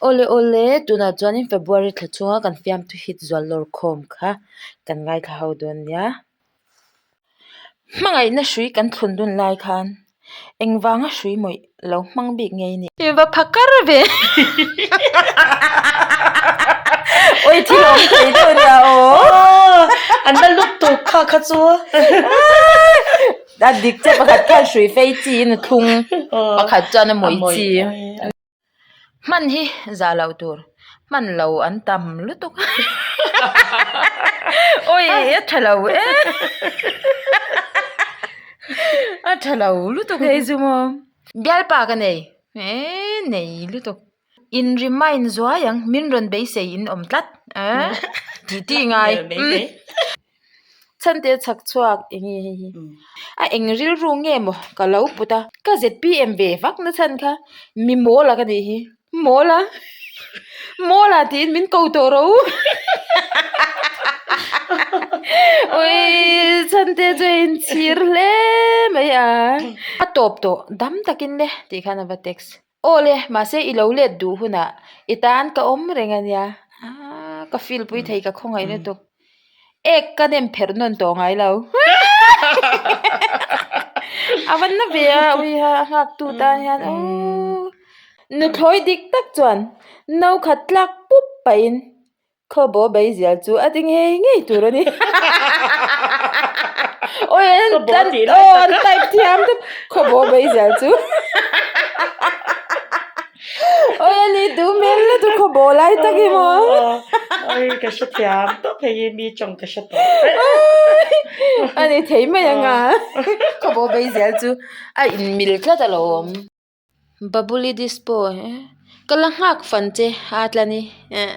Awle awle, tunah chuanin February thla chhunga kan fiamthu hit zual lawr khawm kha kan ngaithla ho dawn nia. Hmangaihna hrui kan thlun dun lai khan engvanga hrui mawih lo hmang bik nge i nih? I va pha kar ve. Awi thil awm thei deuh nia aw. An la lutuk kha kha chu. A dik che pakhat khan hrui fei chi in a thlung pakhat chuan a mawih chi. Hman hi zah loh tur, hman lo an tam lutuk awi a tha lo e a tha lo lutuk hei chu maw bialpa ka nei eee nei lutuk in remind zuai ang min rawn beisei in awm tlat eee tih tih ngai. Chhante chhak chhuak eng nge hei hi a eng rilru nge maw ka lo put a ka zpm ve vak na chhan kha mi mawl a ka nih hi mawl a mawl a tiin min ko tawh rawh u awii chhante chu a inchhir hle mai a a tawp tawh dam takin le tih khan a va text. Aw le, mahse i lo let duh hunah i tan ka awm reng a nia, aaa ka feel pui thei ka khawngaih lutuk. Ek ka nem pherh nawn tawh ngai lo. A va na ve a, ui ha a nghak tu tan hian aww. Nuthlawi dik tak chuan no khat tlak pup pahin Khawbaw beizial chu a ti ngei ngei tur a ni. Awi an an aw an type thiam tawp khawbaw beizial chu. Awi a ni duh hmel lutuk khawbaw lai tak hi maw. Awi ka hre thiam tawp hei hi mi tawng ka hre tawh. A ni thei mai ang a khawbaw beizial chu a inmil tlat alawm. Babuli dispo ka la nghak fan che a tlani eh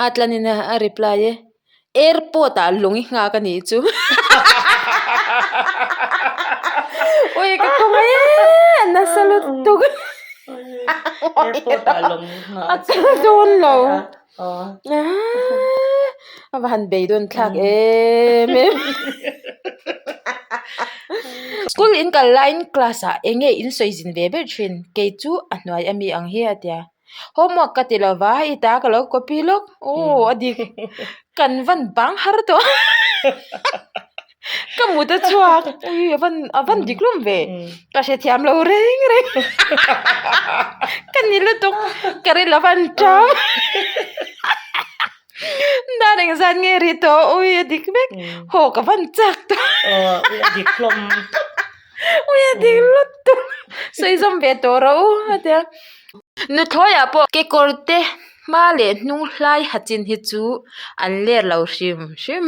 a tlanin a reply e airport ah lawng i nghak a nih chu ui ka khawngaih e a nasa lutuk a kal dawn lo. A va han beidawn thlak em em. School in kal laiin class ah eng nge in sawi zin ve ber thin kei chu a hnuai ami ang hi a tia. Homework ka ti lova i ta ka lo copy lawk aw a dik kan van bang har tawh Ka mut a chhuak ui a van a van dik hlawm ve ka hrethiam lo reng reng ka ni lutuk ka ri lo van tang dar engzat nge ri tawh ui a dik vek haw ka van chak tawh ui a dik hlawm ui a dik lutuk sawi zawm ve tawh rawh u a tia nuthlawi ah pawh kekawr te hma leh hnung hlai ha chin hi chu an ler lo hrim hrim.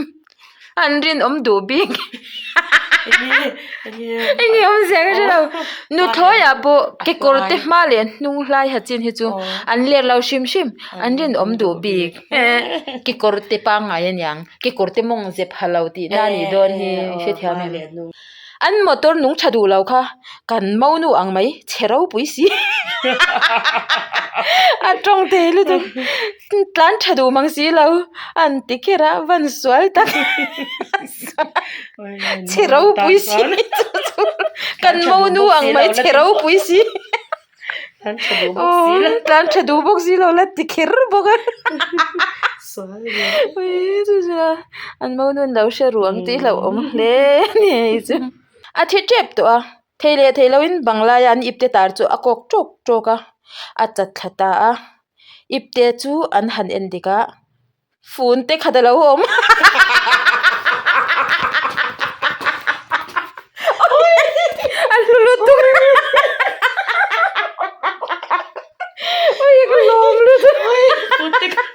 An rinawm duh bik enge awmzia ka hre lo nuthlawi ah pawh kekawr te hma leh hnung hlai ha chin hi chu an let lo hrim hrim an rinawm duh bik kekawr te pangngai aniang kekawr te mawng zep ha lo tih na anih dawn hi hrethiam em. An motor nung tha duh lo kha kan monu ang mai chhe ropui si a tawng thei lutuk tlan tha duh mang si lo an ti kher a van sual tak chhe ropui si kan monu ang mai chhe ropui si. Tlan tha duh bawk si lo la ti kher bawk a an mo nun lo hre ruang tih hlauh awm hle a ni hei chu a thi tep tawh a thei leh thei loin bang laia an ipte tar chu a kawk tawk tawk a a chat thla ta a ipte chu an han en dik a. Fun te khat a lo awm. A hlu lutuk. Ui ka lawm lutuk. Fun te khat.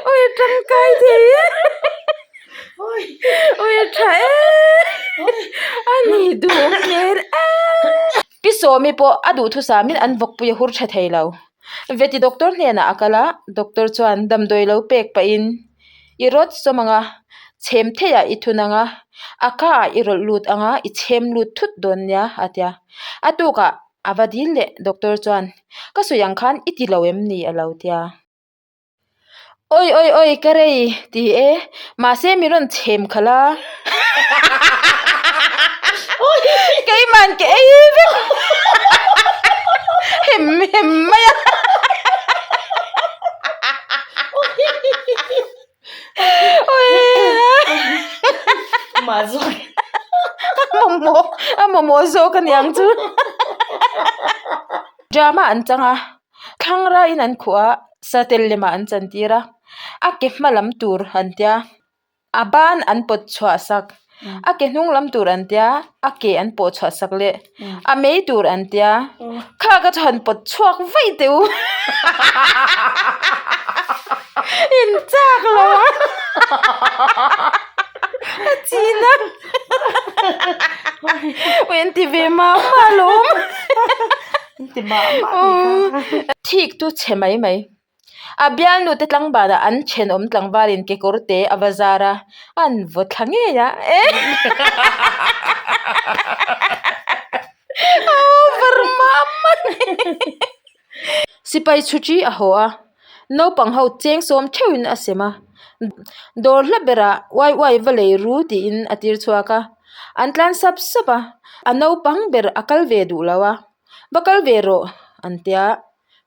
Ui a tangkai thei e. Ui a tha e. A ni duh hmel e. Pi Sawmi pawh a duhthusamin an vawkpui a hur tha thei lo. Veti doctor hnenah a kal a, doctor chuan damdawi lo pek pahin i rawt sawm ang a, chhem theiah i thun ang a, a ka ah i rawlh lut ang a, i chhem lut thut dawn nia a ti a. A tukah a va dil leh doctor chuan ka sawi ang khan i ti lo em ni a lo ti a. Oi oi oi ka rei ti e mahse mi rawn chhem khalh a keiman ka ei vek. Hem hem mai a. Mah zawk. A mamawh a mamawh zawk a niang chu. Drama an chang a, thlangra in an khuh a, satel lemah an chantir a, a ke hma lam tur an tia. A ban an pawt chhuah sak a ke hnung lam tur an tia a ke an pawh chhuah sak leh a mei tur an tia kha ka chu han pawt chhuak vaih teh u in chak lo ang a chin a ui an ti ve mah mah alawm thik chu chhe mai mai. A bialnu te tlangbanah an thenawm tlangvalin kekawr te a va zar a, an vaw thla ngei a a over mah mah Sipai chhuṭi a haw a, naupang ho cheng sawm theuhin a sem a, dawr hla berah uai uai va lei ru tiin a tir chhuak a, an tlan sap sap a, a naupang ber a kal ve duh lo a, va kal ve rawh an tia.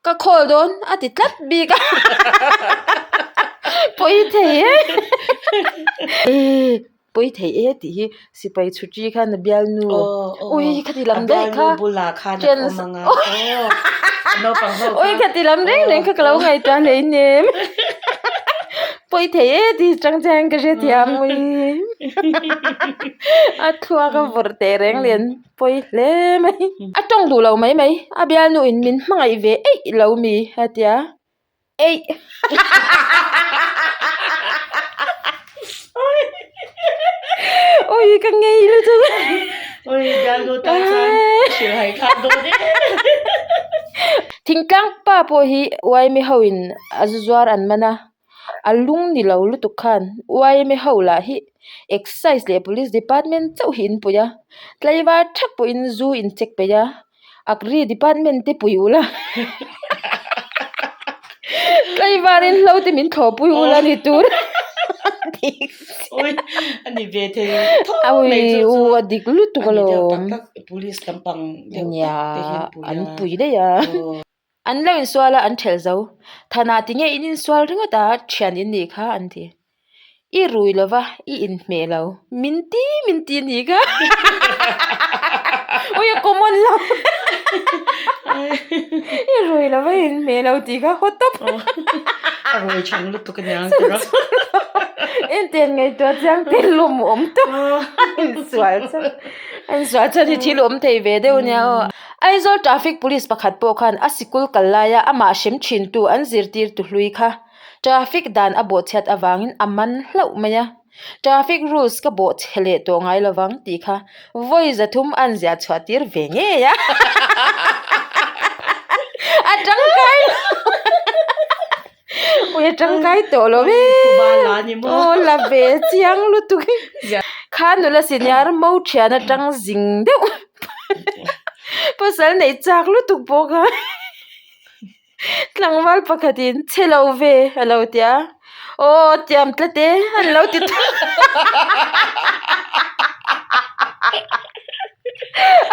Ka call dawn a ti tlat bik a pawi thei e e pawi thei e tih hi sipai chhuti khan a bialnu ui khati lam daih kha ui khati lam reng reng kha ka lo ngaihtuah hleinem pawi thei e tih chang chian ka hrethiam ui a thluak a vawrh teh reng lian. Pawi hle mai. A tawng duh lo mai mai. A bialnu in min hmangaih ve eih lo mi a ti a. Eih. Ui ka ngei lutuk. Ui bialnu tan chuan hrilh hai thlak dawn e. Thingtlang pa pawh hi uaimi ho in a zu zuar an man a. A lung ni lo lutuk khan yma ho lah hi excise leh police department chauh hi in pui a tlaivar thak pawhin zu in check peih a agri department te pui ula tlaivarin hlo te min thlawhpui ula ni tur u a dik lutuk alawm nia an pui daih a. An lo insual a, an thelh zo. Thanah tinge in insual ringawt a, thian in nih kha an ti. I rui lo va, i inhmeh lo. Min ti min ti nih kha. Ui a common lo. I rui lo va, i inhmeh lo tih kha haw tawp. A rui chang lutuk a niang tih rawh. Enten ngaihtuah chiang te lawm awm tawp. Insual chuan insual chuan hi thil awm thei ve deuh ania aw. Aizawl Traffic Police pakhat pawh khan a sikul kal laia amah hrem thintu an zirtirtu hlui kha traffic dan a bawhchhiat avangin a man hlauh mai a, Traffic rules ka bawhchhe leh tawh ngai lovang tih kha vawi zathum an ziah chhuah tir ve ngei a, a tangkai lo ui a tangkai tawh lo e aw la ve chiang lutuk kha nula senior mo thian atang zing deuh. Pasal neih chak lutuk bawk a tlangval pakhatin chhe lo ve a lo ti a aw tiam tlat e an lo ti thung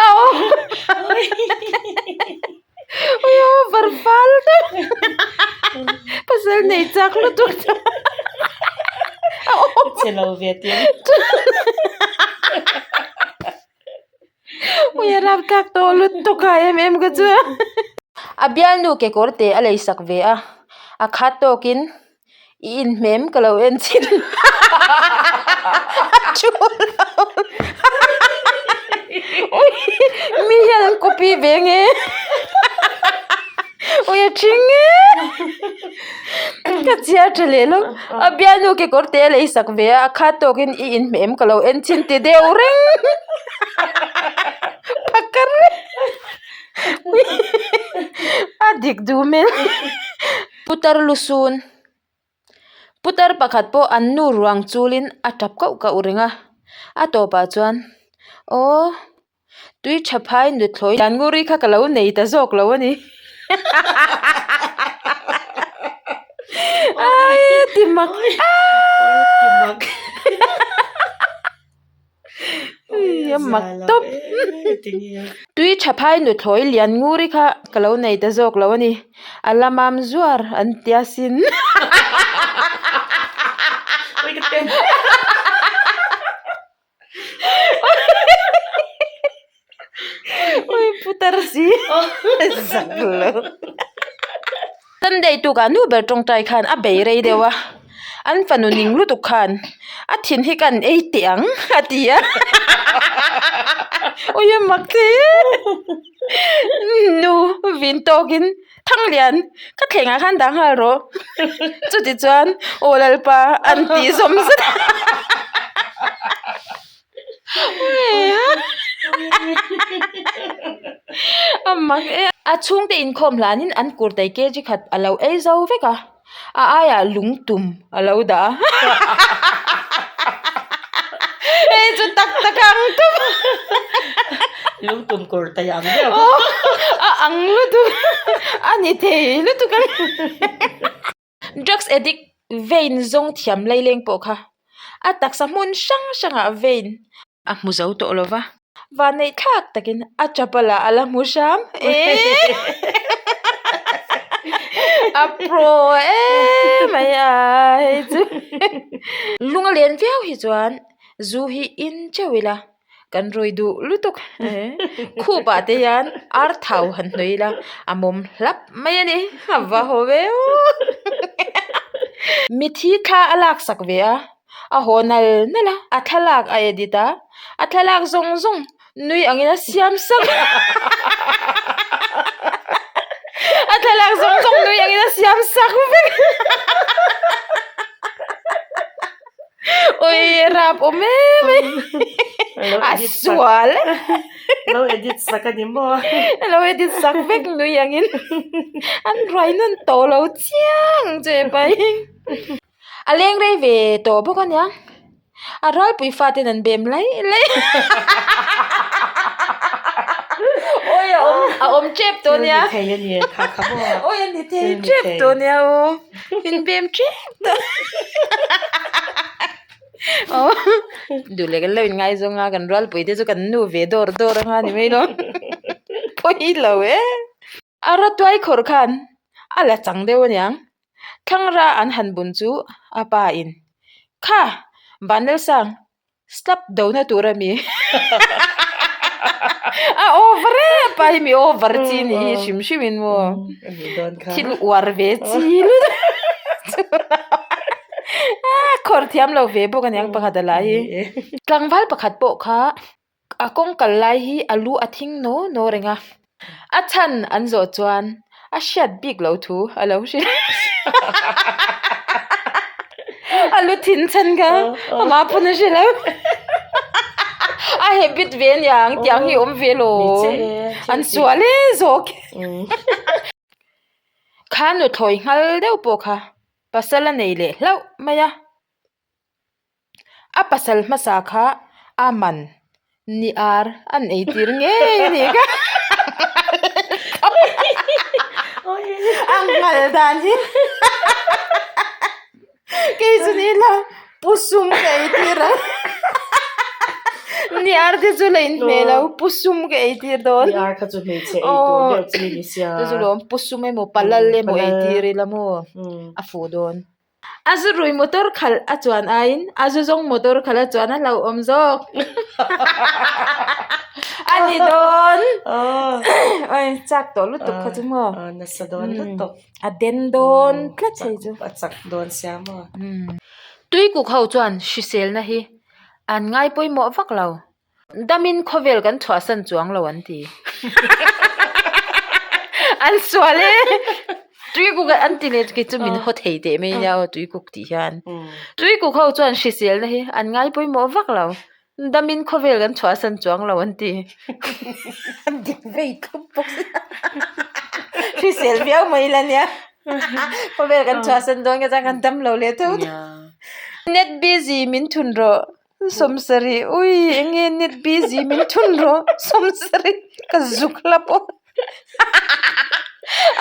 a aw aw var fal deuh pasal neih chak lutuk chu a aw chhe lo ve tiang. Ui a rap thlak tawh lutuk a em em ka chu a bialnu kekawr te a lei sak ve a a khat tawkin i inhmem ka lo en chin a thu lo ui mi hian an copy ve nge ui a thing e. Ka chhiar tha leh lawk a bialnu kekawr te a lei sak ve a a khat tawkin i inhmeh em ka lo en chin ti deuh reng phakar a dik duh hmel putar lusun putar pakhat pawh an nu ruang chulin a tap kauh kauh reng a a tawpah chuan aw. Tui tha phai nuthlawi dan nguri kha ka lo nei ta zawk lo a ni. Ai ti mak. a mak tawp. Tui tha phai nuthlawi lian nguri kha ka lo nei ta zawk lo a ni. A la mam zuar an tia sin. Ui putar si zak lo. Sunday tukah nu ber tawngtai khan a bei rei deuh a, an fanu ning lutuk khan a thin hi kan ei teh ang a ti a. Ui a mak thei e. Nu vin tawkin Thanglian ka thlengah khan dah nghal rawh. Chuti chuan aw Lalpa an tih zawm zet a. A mak e. A chhungte inkhawm hlanin an kurtai kg khat a lo ei zo vek a, a aiah lungtum a lo dah a. Hei chu tak tak ang tawp. Lungtum kurtai ang deuh. A ang lutuk. A ni thei lutuk ang. Drugs addict vein zawng thiam laileng pawh kha a taksa hmun hrang hrangah vein a hmu zo tawh lo va. Vanneih thlak takin a chapal ah a la hmu hram e a pro emai a hei chu lung a len viau hi chuan zu hi in teuh ila. Kan rawi duh lutuk khup ah te hian ar thau han hnawih ila a mawm hlap mai a ni a va haw ve aw mithi thla a lak sak ve a a haw nal nal a a thlalak a edit a a thlalak zawng zawng nui angin a siam sak a thlalak zawng zawng nui angin a siam sak vek. Ui rap awm em em a sual lo edit sak a ni maw lo edit sak vek nui angin an ruai nawn tawh lo chiang che pai a leng rei ve tawh bawk a nia a ralpui faten an bem lai lai awi a awm a awm tep tawh nia awi a ni thei tep tawh nia aw. In bem tep tawh aw duh leh kan lo in ngaizawng a kan rualpui te chu kan nu ve dawr dawr anga ni mai lo pawi lo e a rawtuai khawr khan a la chang deuh aniang thlangra an han bun chu a pa in kha Vanlalsang Slap dona tur a mi a over e pa hi mi over chi ni hi hrim hrim in maw thil uar ve chi a khawr thiam lo ve bawk aniang pakhat a la hi tlangval pakhat pawh kha a kawng kal lai hi a lu a thing naw naw reng a. A chhan an zawh chuan a hriat bik lo thu a lo hrilh. A lu thin chhan kha amah pawn a hre lo. A habit ve aniang tiang hi awm ve lo. An sual e zawk. Kha nuthlawi nghal deuh pawh kha pasal a nei leh hlauh mai a. A pasal hmasa kha a man ni ar an ei tir ngei a nih kha a nghal dan hi kei chu ni ila pu sum ka ei tir ang ni ar te chu la inhmeh lo pu sum ka ei tir dawn ni ar kha chu hmeichhe ei tur deuh chi ni sia chu chu lawm pu sum emaw palal emaw ei tir ila maw a fuh dawn. A zu rui motor khalh a chuan aiin a zu zawng motor khalh a chuan a hlauhawm zawk a ni dawn oi chak tawh lutuk kha chu maw nasa dawn lutuk a den dawn tlat hei chu a chak dawn sia maw tuikuk ho chuan hriselna hi an ngai pawimawh vak lo Damin khawvel kan chhuahsan chuang lo an ti. An sual e. Tuikuk an ti leh kei chu min haw thei teh mai nia aw tuikuk tih hian. Tuikuk ho chuan hriselna hi an ngai pawimawh vak lo. Damin khawvel kan chhuahsan chuang lo an ti. An dik vei thlup bawk sia. Hrisel viau mai ila nia. Khawvel kan chhuahsan dawn ka chuan kan dam lo leh tho. Net busy min thun rawh. Sawmsarih ui enge net busy min thun rawh sawmsarih ka zuk hlap aw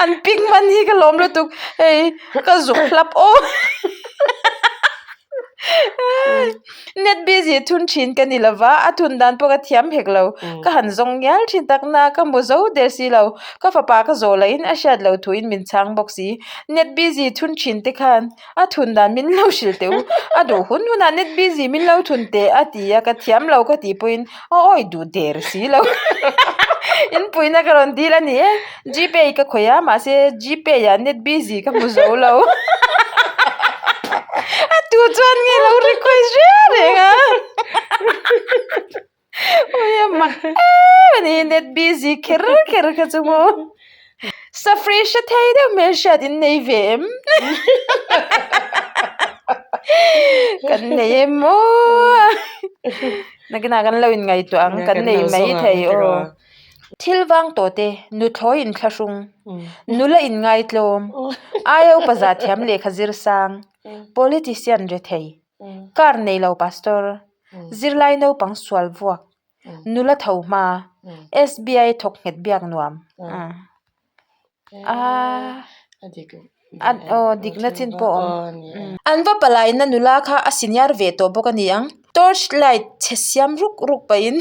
an pic hman hi ka lawm lutuk hei ka zuk hlap aw. Net busy thun thin ka ni lova, a thun dan pawh ka thiam hek lo. Ka han zawng ngial thin tak na, ka hmu zo der si lo. Ka fapa ka zawh lahin a hriat lo thuin min chhang bawk si. Net busy thun thin te khan a thun dan min lo hrilh teh u. A duh hun hunah net busy min lo thun teh a ti a, ka thiam lo ka tih pawhin a awi duh der si lo. Inpuina ka rawn dil a ni e. Gpay ka khawih a, mahse Gpay ah net busy ka hmu zo lo. A tu chuan nge lo request reng reng a. Ui a mak em a ni net busy kher kher kha chu maw. Safri hre thei deuh hmel hriat in nei ve em? Kan nei em maw? Nakinah kan lo inngaihtuah ang, kan nei mai thei aw. Thil vang tawh te, nuthlawi inthlahrung, nula inngaitlawm, aia upa zah thiam lehkha zir sang, politician rethei, car nei lo pastor, zirlai naupang sual vuak, nula tho hma, SBI thawk nghet biak nuam. Aw dikna chin pawh a awm. An va palaina nula kha a senior ve tawh bawk a ni ang. Torch light chhe siam ruk ruk pahin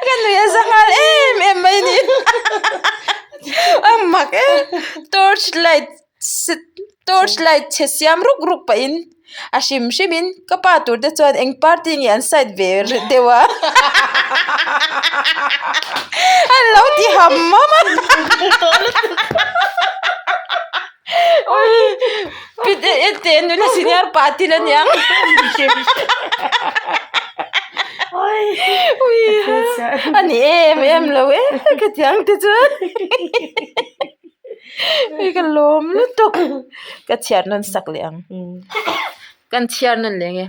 ka nui a za nghal em em mai a ni. A mak em torch light torch light chhe siam ruk ruk pahin a hrim hrim in ka pa tur te chuan eng party nge an side ve deuh a an lo ti ham ham a pi te nula senior patil aniang a ni em em lo e khatiang te chuan. Hei ka lawm lutuk ka chhiar nawn sak leh ang kan chhiar nawn leh nge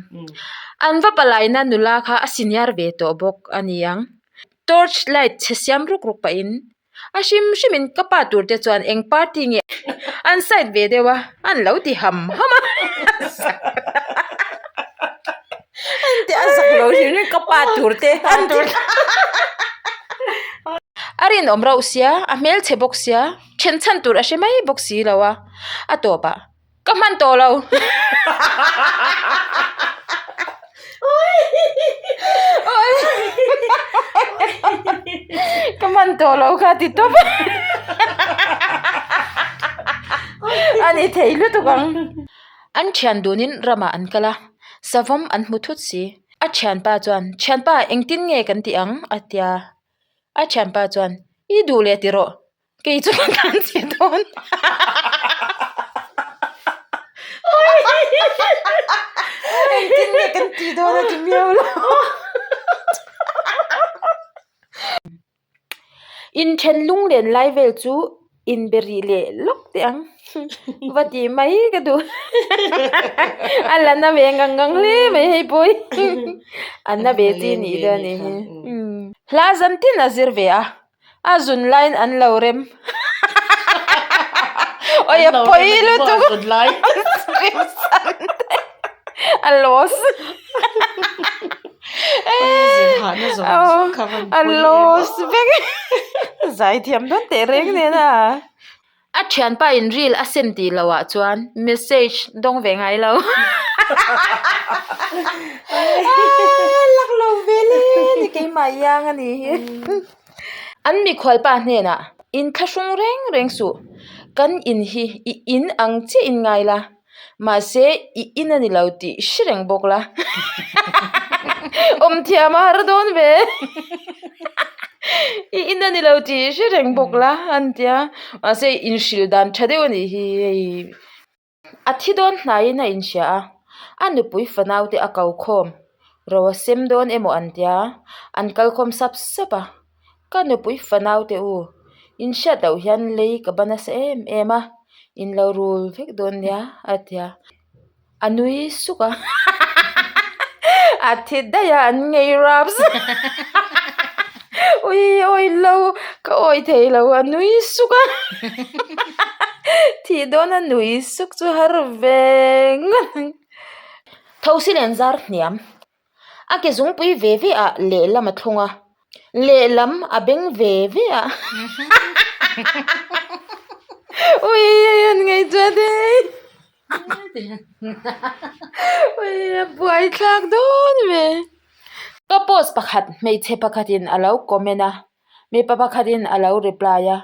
an va palaina nula kha a senior ve tawh bawk a ni ang torch light chhe siam ruk ruk pahin a hrim hrim in ka pa tur te chuan eng party nge an side ve deuh a an lo ti ham ham a a zak lo hrim hrim ka pa tur te an ti. A rinawm rauh sia, a hmelchhe bawk sia, then chhan tur a hre mai bawk si lo a, a tawp ah ka hman tawh lo. Ka hman tawh lo kha ti tawp a, a ni thei lutuk ang. An thian dunin ramah an kal a, savawm an hmu thut si. A thianpa chuan, Thianpa, engtin nge kan tih ang? a ti a. A thianpa chuan, I duh leh ti rawh, kei chu ka tlan che dawn. Engtin nge kan tih dawn a ti miau lo. Inthen lunglen lai vel chu inbe rih leh lawk teh ang va tih mai ka duh a la na ve ngang ngang hle mai hei pawh hi a na ve chi nih dawn a nih hi hla zan tin a zir ve a a zun laiin an lo rem awi a pawi lutuk a loss. A loss vek zaithiam dawn teh reng nen a a thianpa in reel a send tih loh ah chuan message dawng ve ngai lo lak lo ve le ni keimah iang a nih hi an mikhualpa hnenah inthlahrung reng reng suh kan in hi i in ang chiah in ngai la. Mahse, i in a ni lo tih hre reng bawk la. Awm thiam a har dawn ve. I in a ni lo tih hre reng bawk la an ti a. Mahse, inhrilh dan tha deuh a nih hi hei. A thi dawn hnaiin a inhria a, a nupui fanau te a ko khawm. Ro a sem dawn emaw an ti a, an kal khawm sap sap a. Ka nupui fanau te u, in hriat loh hian lei ka ba nasa em em a, in lo rul vek dawn nia a ti a, a nui suk a, a thi daih a an ngei raps ui awi lo ka awi thei lo a nui suk a, thih dawn a nui suk chu har ve ngawt ang. Thosi len zar hniam. A ke zungpui ve ve ah lehlam a thlung a, lehlam a beng ve ve a Ui an ngaihtuah thei. Ui a buaithlak dawn ve. Ka post pakhat hmeichhe pakhatin a lo comment a, mipa pakhatin a lo reply a,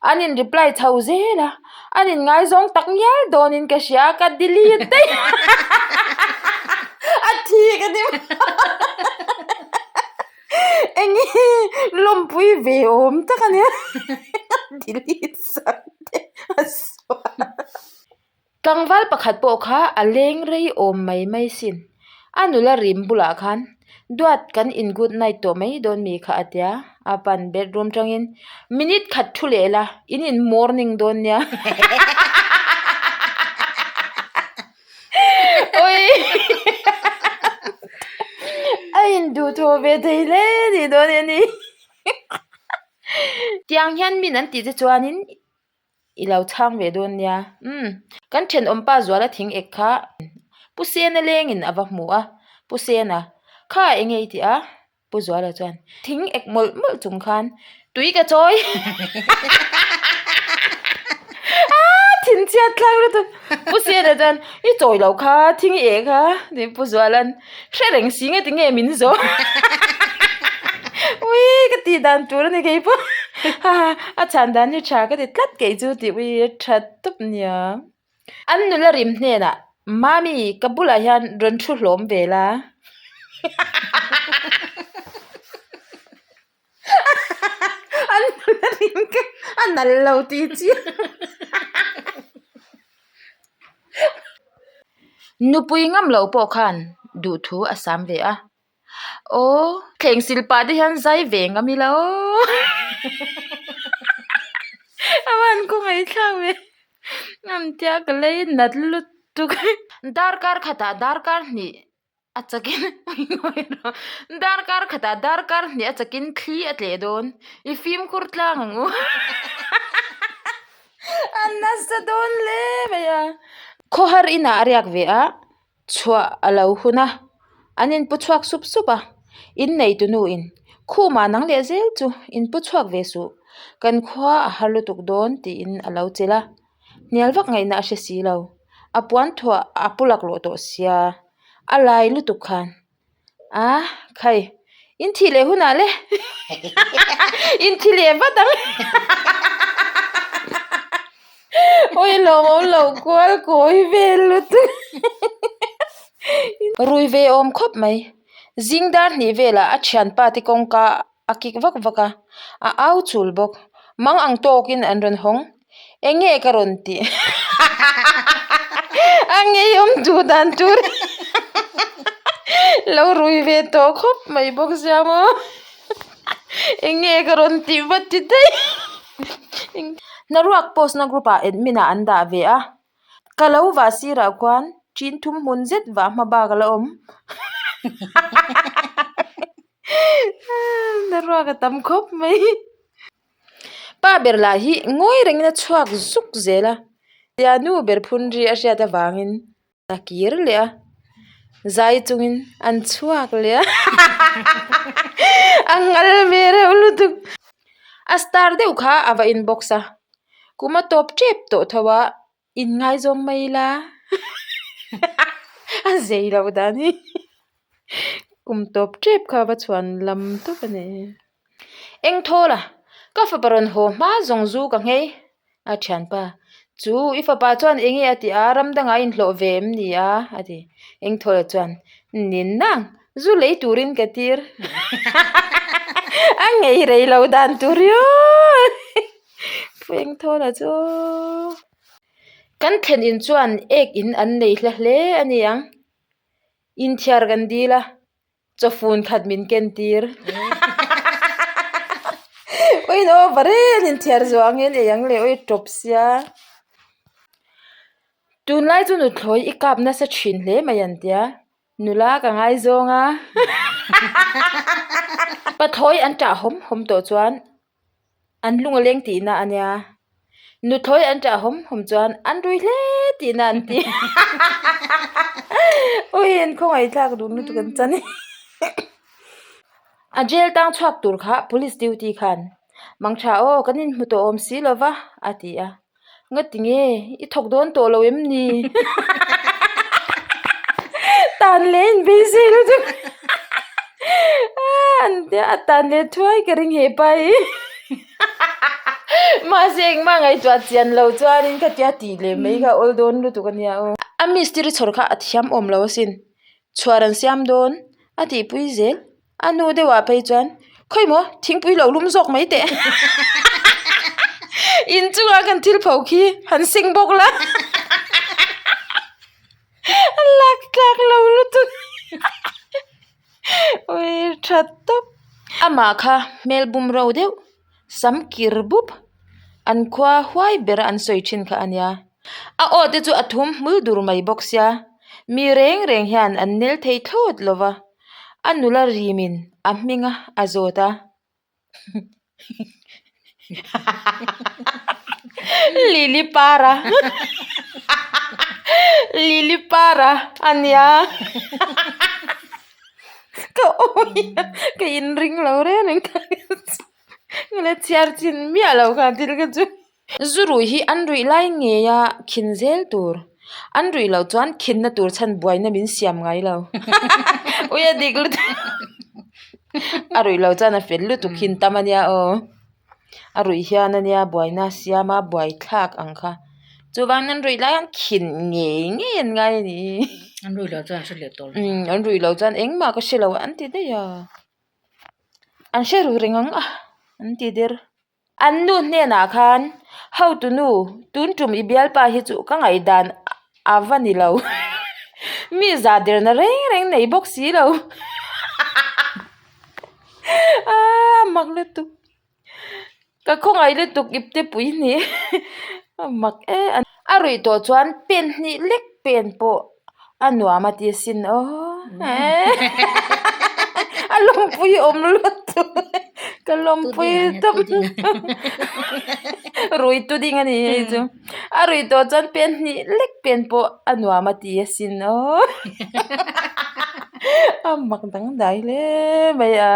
an in reply chho zel a, an in ngaizawng tak ngial dawnin ka hria a, ka delete daih a thi ka ti eng nge lawmpui ve awm tak a nia delete sak te a sual. Tlangval pakhat pawh kha a leng rei awm mai mai sin. A nula rim bulah khan duat kan in good night tawh mai dawn mi kha a tia. A pan bedroom tangin minute khat thu leh la in in morning dawn nia. Oi a in duh thaw ve thei hle ni dawn e ni. Tiang hian min an tih te chuanin. I lo chhang ve dawn nia. Umm. Kan thenawmpa Zuala thing ek kha Pu Sena lengin a va hmu a. Pu Sena, Kha eng nge i tih a? Pu Zuala chuan, Thing ek mawlh mawlh chung khan tui ka chawi. Aa thinchhiat thlak lutuk. Pu Sena chuan, I chawi lo kha, thing i ek a. Tiin Pu Zuala'n, Hre reng si nge tinge min zawh ui ka tih dan tur a ni kei pawh a chhan dan hi tha ka ti tlat kei chu tih ui a tha tawp nia an nula rim hnenah mami ka bulah hian rawn thu hlawm ve la an nula rim kha a nalh lo tih chiah. Nupui ngam loh pawh khan duhthu a sam ve a, Aw, thleng sil pah te hian zai ve ngam ila aw a van kawngaihthlak ve ngam tia ka lei nat lutuk darkar khatah darkar hnih a chakin darkar khatah darkar hnih a chakin thli a tleh dawn i fimkhur tlang ang u a nasa dawn hle mai a khawhar inah a riak ve a chhuah a lo hun a an inpu chhuak sup sup a innei tu nu in khumah nang leh zel chu inpu chhuak ve suh kan khua a har lutuk dawn tiin a lo chelh a. Hnial vak ngaihna a hre si lo. A puan thuah a pu laklawh tawh sia, a lai lutuk khan a khai in thih leh hunah le in thi leh vat ang awi lawm awm lo kual kawi vel lutuk rui ve awm khawp mai zing dar hnih velah a thianpa te kawngka a kik vak vak a, a au chul bawk. Mang ang tawkin an rawn hawng. Eng nge ka rawn tih? A ngeiawm duh dan tur lo rui ve tawh khawp mai bawk sia maw. Eng nge ka rawn tih vat ti daih. Hnaruak post na group ah admin ah an dah ve a. Ka lo vah sirah khuan ṭin thum hmun zet vah hma bak a la awm. Hnaruak a tam khawp mai. Pa ber lah hi ngawi rengin a chhuak zuk zel a. Tia nu ber phun ri a hriat avangin a kir leh a. Zai chungin an chhuak leh a. A nghal ve reuh lutuk. A star deuh kha a va inbox a. Kum a tawp tep tawh tho a. Inngaizawng mai ila a zei loh dan hi kum tawp tep kha va chhuan lam tawp a ni. Eng thawl a, ka fapa rawn haw hma zawng zu ka nghei a thianpa chu i fapa chuan eng nge a ti a ram dangah a inhlawh ve em ni a a ti. Eng thawl a chuan nin nang zu lei turin ka tir a nghei rei lo dan tur riau. Eng thawl a chu. Kan thlen in chuan ek in an nei hla hle a ni ang. Inthiar kan dil a, chawfun khat min ken tir. Ui no va reng inthiar zuah ang hian ei ang leh ui tawp sia. Tunlai chu nuthlawi i kap nasa thin hle mai an tia. Nula ka ngaizawng a. Pathlawi an tah hawm hawm tawh chuan. An lung a leng tihna a nia. Nuthlawi an ṭah hawm hawm chuan an rui hle tihna an ti. Ui an khawngaih thlak duh lutuk an chan hi. A jail tang chhuak tur kha police duty khan Mangtha aw kan inhmu tawh awm si lo va a ti a. Ngati nge i thawk dawn tawh lo em ni? Tan leh in beisei lutuk an tia a tan leh thuai ka ring he pa hi mahse engmah ngaihtuah chian lo chuanin ka tia tih leh mai kha awl dawn lutuk a nia aw. A mistiri chhawr kha a thiam awm lo asin chhuar an siam dawn a tihpui zel. A nu deuhah phei chuan khawi maw thingpui lo lum zawk mai teh in chungah kan thil pho khi han seng bawk la a lak tlak lo lutuk ui tha tawp amah kha hmel bum ro deuh sam kir bup an khua huai bera an sawi thin kha a nia a aw te chu a thum hmul dur mai bawk sia mi reng reng hian an nel thei thlawt lo va. A nula rimin a hming a a zawt a Lily para Lily para a nia ka awi a ka inring lo reng reng ka la chhiar chin miah lo kha thil kha chu. Zu ruih hi an ruih lai ngei a khin zel tur. An ruih loh chuan khinna tur chhan buaina min siam ngai lo. Ui a dik lutuk. A ruih loh chuan a fel lutuk khin tam a nia aw. A ruih hian a nia buaina siam a buai thlak ang kha. Chuvangin an ruih lai hian khin ngei ngei an ngai a ni. An ruih loh chuan an hre leh tawh lo. Umm an ruih loh chuan engmah ka hre lo an ti daih a. An hre ru reng ang a an ti der. An nu hnenah khan, Hotu nu, tun tum i bialpa hi chu ka ngaihdan a va ni lo. Mi zah derna reng reng nei bawk si lo. Aaa mak lutuk. Ka khawngaih lutuk ipte pui hnih. A mak e. A ruih tawh chuan pen hnih lek pen pawh a nuam a ti asin aw a lawmpui awm lutuk ka lawmpui tawp rui tu ding a ni hei chu a ruih tawh chuan pen hnih lek pen pawh a nuam a ti asin aw a mak dangdai hle mai a.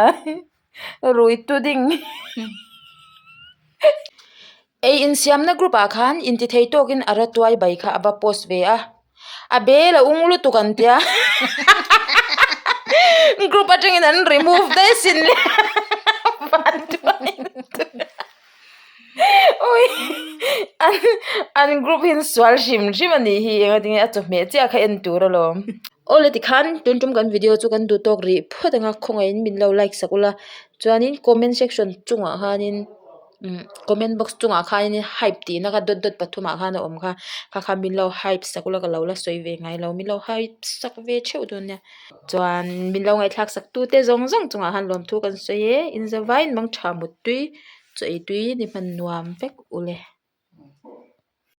Rui tu ding Ei insiamna group ah khan intithei tawkin a ratuai bai kha a va post ve a a bel a ung lutuk an tia group atangin an remove daih asin le an group hi an sual hrim hrim a nih hi engatinge a chawhmeh chiah kha en tur alawm. Awle tikhan tun tum kan video chu kan duh tawk rih phawt ang a khawngaihin min lo like sak ula chuanin comment section chungah khanin umm comment box chungah khanin hype tihna kha dawt dawt pathumah khan a awm kha kha kha min lo hype sak ula ka lo la sawi ve ngai lo min lo hype sak ve theuh dawn nia chuan min lo ngaihthlak sak tu te zawng zawng chungah khan lawmthu kan sawi e inzavaiin mangtha muttui chaw ei tui ni hman nuam vek ule.